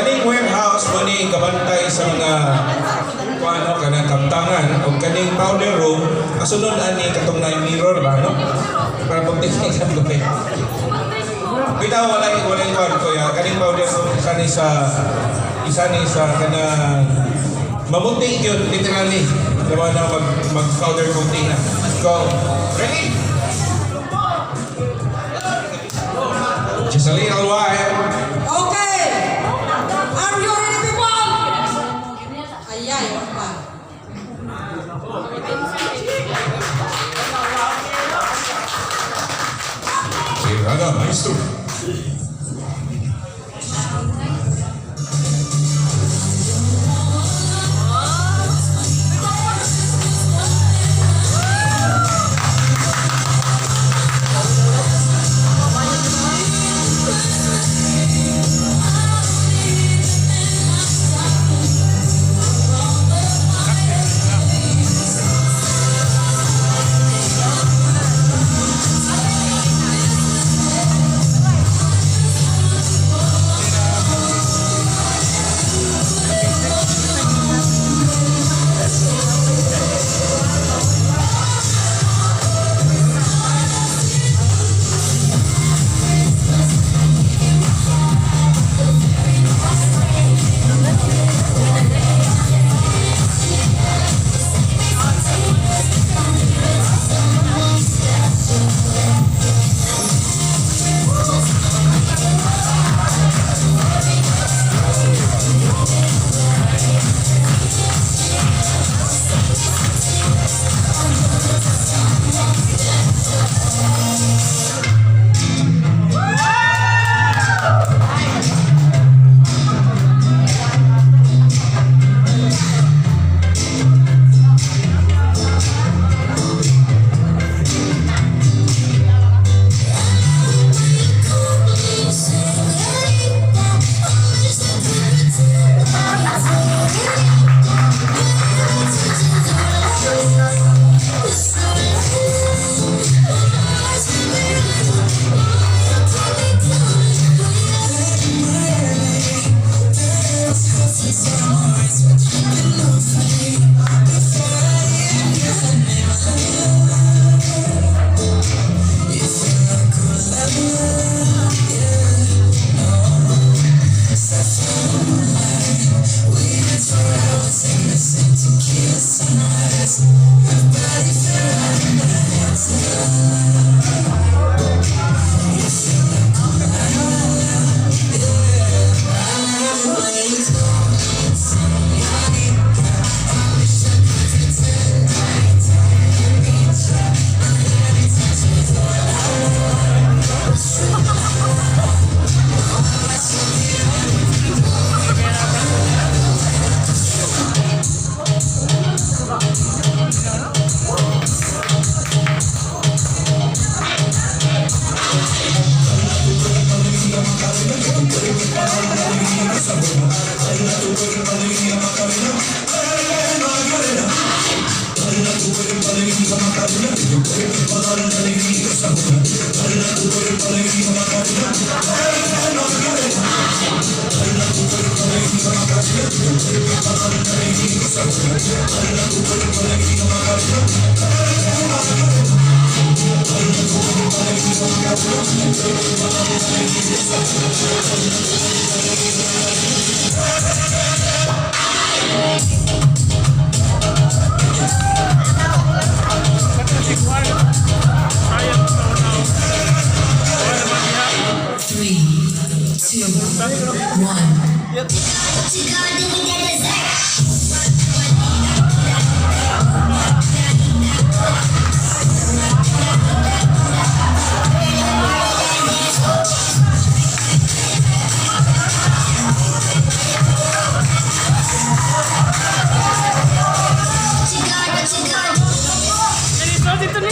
Kaning warehouse mo ni kabantay sa mga kung ano kanang kaptangan o kaning powder room kasunod ani katong na mirror ba, no, para pagtingin sa gabi. Bitaw walay kuan, kuya. Kaning powder room, isa ni sa kanang mamuti yun literally. Diba na mag powder coating na. Go. Ready? Just a little while. Okay. Are you ready, people? Ayay, wala pa. Sirada, maestro. Three, two, one. What you gonna do with that dessert? What you gonna, what you gonna Dito, dito ni.